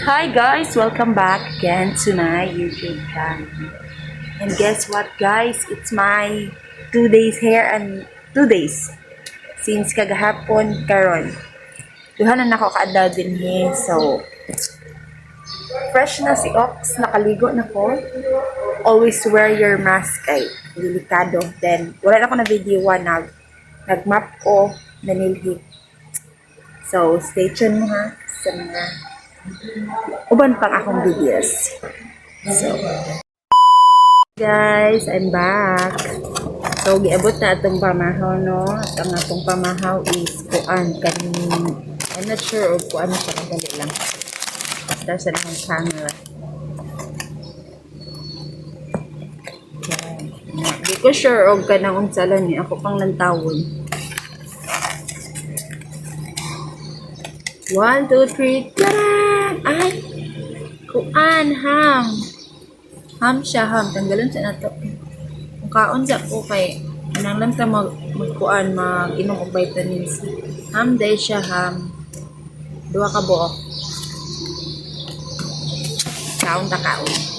Hi guys! Welcome back again to my YouTube channel. And guess what, guys? It's my 2 days here and 2 days since kagahapon karon. Duha na nako kaadlaw dinhi. So, fresh na si Ox. Nakaligo na ko. Always wear your mask kay delikado. Then, wala na ko na video nag-map ko nanilhi. So, stay tuned mo ha sa mga uban pang akong videos. So, guys, I'm back. So, giabot na atong pamahaw, no? At ang atong pamahaw is kuan. Kaning, I'm not sure og kuan siya, kadali lang. Basta sa akong camera. Yan. Di ko sure og kanang unsa lang ni ako pang lantawon. One, two, three, taran! Ay! Kuan, ham. Ham siya, ham. Tanggalon sa nato. Kung kaon sa ko kay anang lang ta magkuan, mag-inom og vitamins. Ham day siya, ham. Duha ka buok. Kaon ta kaon.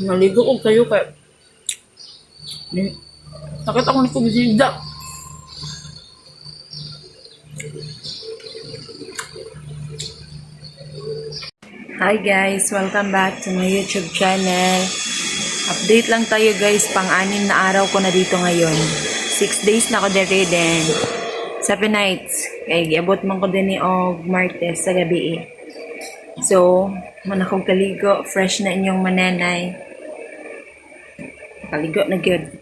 Naligo ko kayo kay sakit ako nito bisida. Hi guys! Welcome back to my YouTube channel. Update lang tayo, guys, pang-anim na araw ko na dito ngayon. 6 days na ako dere, then 7 nights. Kay giabot man ko din ni og Martes sa gabi eh. So, man akong kaligo, fresh na inyong mananay. Kaligo na gyud.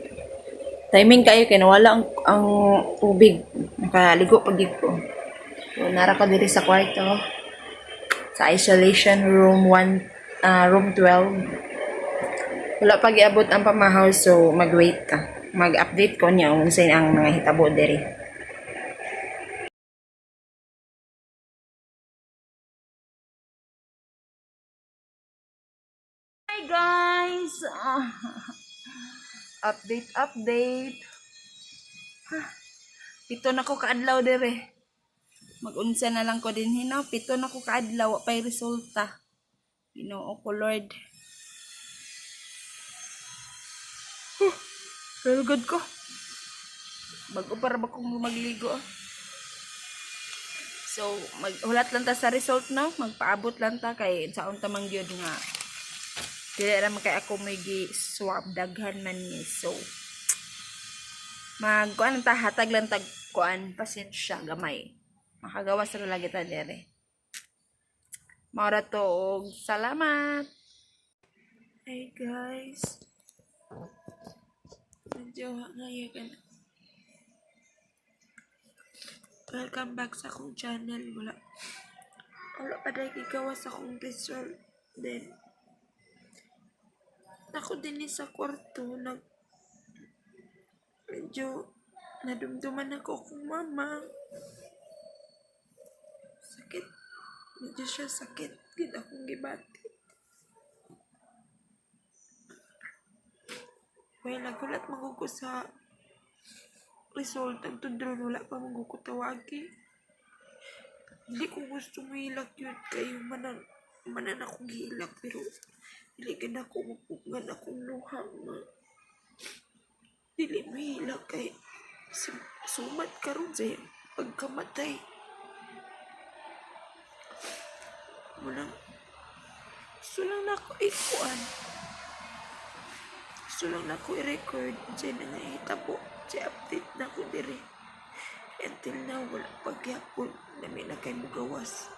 Timing kayo kay nawala ang tubig. Nakaligo pag gyud ko. So, nara ko diri sa kwarto. Sa isolation room 1, room 12. Wala pa giabot ang pamahaw, so mag-wait ka. Mag-update ko niya kung unsay ang mga hitabo diri. Hi guys! Update, update. 7 na ko kaadlaw dire. Mag-unsa na lang ko din hino. 7 na ko kaadlaw, wa pay resulta. Ginoo ko, Lord. Huh, feel good ko. Bago para ba kong magligo, ah. So, maghulat lang ta sa result, no? Magpaabot lang ta kay sa unta man gyud nga dili ra man kay ako may gi swab, daghan man ni. So, mag kuan ta, hatag lang tag kuan, pasensya gamay. Makagawas ra lagi ta dere. Mao ra to og salamat. Hey guys. Medyo ngayon ka na. Welcome back sa akong channel. Wala. Wala pa dahil gigawas akong result. Then, ako din sa kwarto, medyo nadumduman ako akong mama. Sakit. Medyo siya sakit. Gid akong gibati. Well, nagulat man ko sa result. Ang tudron, wala pa man ko tawagi. Hindi ko gusto mahilak yun. Kayo manan akong hilak. Pero, dili ka na ako mapugan akong luha nga. Dili mahilak kay sumat karon sa iyang pagkamatay. Munang gusto lang na ako ikuan. Gusto lang na ako i-record. Diyan na nga hitabo. Diyan update na ako dire. Until now, wala pagyapon. Nami na kay mugawas.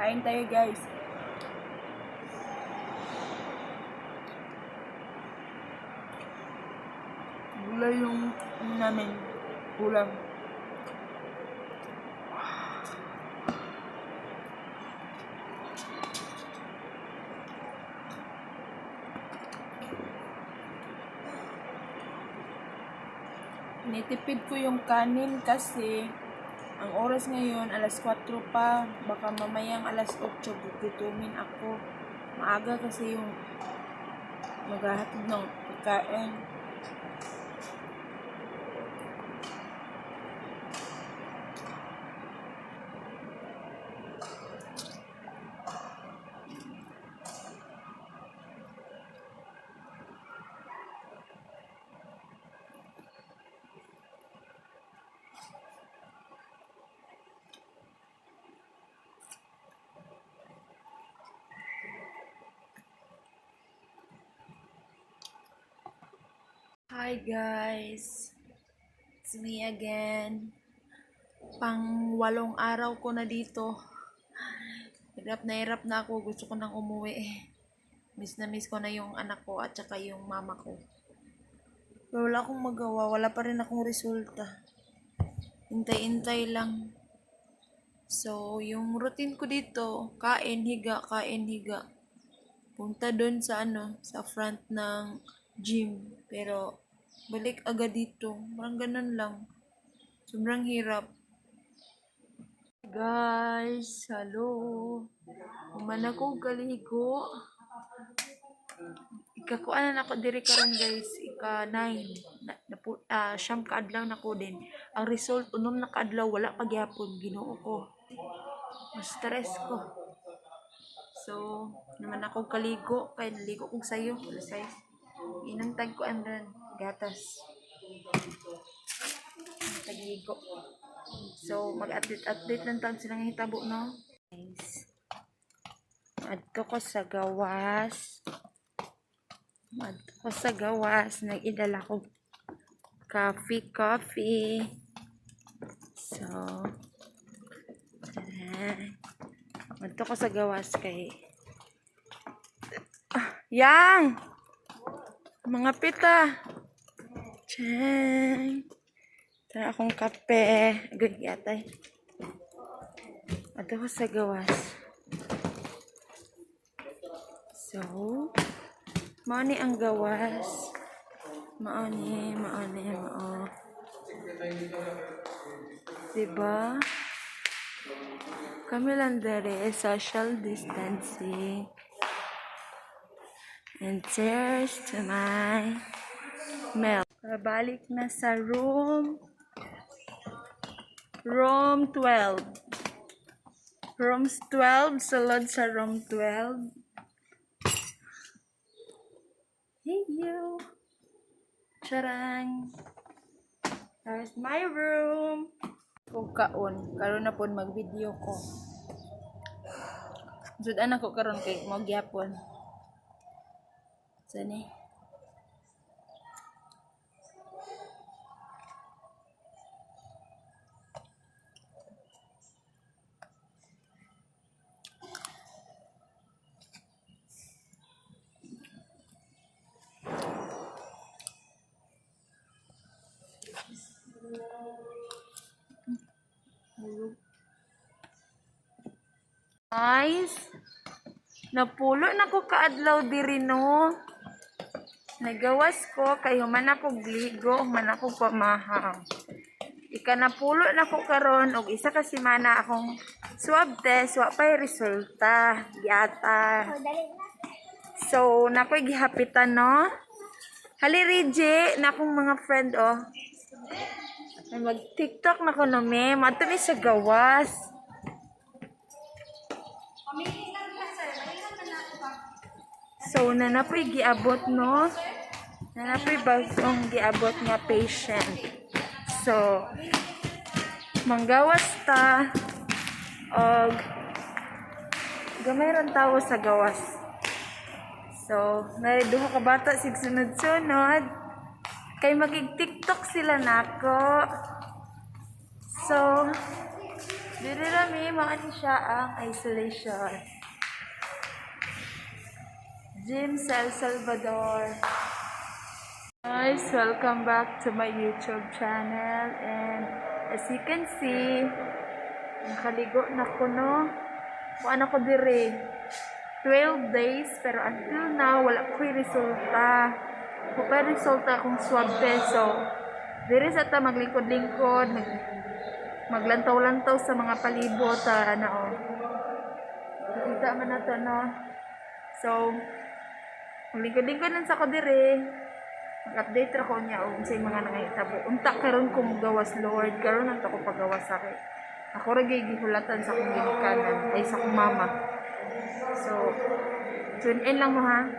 Kain tayo, guys. Gulay yung ano namin, ulam. Nitipid ko yung kanin kasi ang oras ngayon, alas 4 pa. Baka mamayang alas 8, gugutumin ako. Maaga kasi yung maghahatid ng pagkain. Hi guys! It's me again. Pang 8 araw ko na dito. Hirap na hirap na ako. Gusto ko nang umuwi. Miss na miss ko na yung anak ko at saka yung mama ko. Pero wala akong magawa. Wala pa rin akong resulta. Hintay-hintay lang. So, yung routine ko dito, kain, higa, kain, higa. Punta doon sa ano, sa front ng gym. Pero, balik agad dito. Parang ganun lang. Sobrang hirap. Guys, hello. Human ako kaligo. Ikakuan na nako diri karon guys, ika 9 na, na, 9 ka adlaw na ko din. Ang result 6 na ka adlaw, wala pa gyapon, Ginoo ko. Mas stress ko. So, naman ako kaligo kay naligo kog sayo, alas 6. Inantag ko andan gatas. Tagligo. So, mag-update-update lang taon silang hitabo, no? Guys. Adto ko sa gawas. Adto ko sa gawas. Nag-idala ko coffee, coffee. So, tara. Adto ko sa gawas kay Yang! Mga pita! Chang! Tara akong kape. Good yatay. Adto ko sa gawas. So, mao ni ang gawas. Mao ni, mao ni, mao. Diba? Kami lang dere, social distancing. And cheers to my milk. Babalik na sa room. Room 12. Rooms 12, sulod sa room 12. Hey you! Charang! There's my room! Kung kaon, karon na pon mag-video ko. Sud-an ako karon kay mo gyapon. Sani. Guys, napulo na ko kaadlaw diri no. Nagawas ko kay human ako gligo, human ako pamahaw. Ika napulo na ko karon og isa ka semana akong swab test, wa pay resulta. Giata. So, nakoy gihapitan no. Hali Riji, na akong mga friend oh. Ay, mag TikTok na ko no me, madto mi sa gawas. So, nanapoy giabot, no? Nanapoy bagong giabot nga patient. So, manggawas ta og gamay ran tawo sa gawas. So, nari duha ka bata sig sunod-sunod. Kay magig TikTok sila nako. So, diri ra mi mao ni siya ang isolation. Gym sa El Salvador. Guys, welcome back to my YouTube channel, and as you can see, nakaligo na ko no. Kuan ako dire 12 days pero until now wala ko'y resulta. Wala pa resulta akong swab test, so Diri sa ta maglingkod-lingkod, maglantaw-lantaw sa mga palibot, ana oh. Kita man na to, no? So, maglingkod-lingkod lang sa ko dire. Mag-update ra ko niya og unsay mga nangahitabo. Unta karon ko mogawas, Lord, karon ang ko pagawas sa kay. Ako ra gyud gihulatan sa akong ginikanan, ay sa akong mama. So, tune in lang mo ha.